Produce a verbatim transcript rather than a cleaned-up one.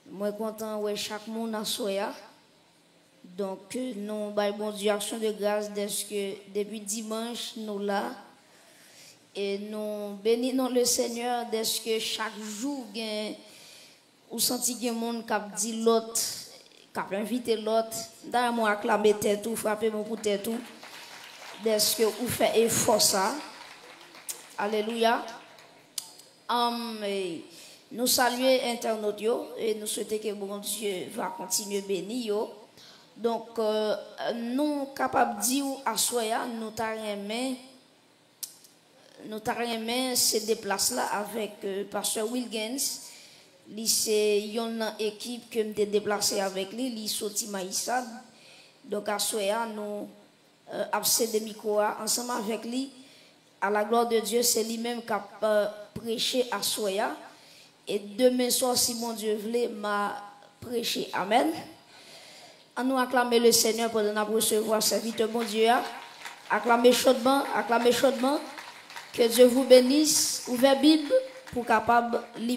Mwen kontan wè chak moun aswè a. Donk, nou bay Bondye aksyon de gras dèske depi dimanch nou la. E nou beni non le Senyè dèske chak jou gen, ou santi gen moun k ap di lòt, k ap envite lòt. M ta renmen w aklame tèt ou, frape men w pou tèt ou, dèske ou fè efò sa. Alelouya. Anm, e, nou salye entènot yo e nou swete ke Bondye va kontinye beni yo. Donk, e, nou kapab di w aswè a, nou ta renmen, nou ta renmen sede plas la avèk, e, pastè Wilgens. Li se yonn nan ekip ke m te deplase avèk li, li soti Mayisad. Donk, aswè a, nou, e, ap sede mikwo a ansanm avèk li. A la glwa de Dye, se li menm k ap, e, preche aswè a. E demen swa, si Bondye vle, m a preche. Amèn. An nou aklame le Senyè pandan n ap resevwa sèvitè Bondye a. Aklame chodman, aklame chodman. Que Dieu vous bénisse. Ouvè Bib pou w kapab li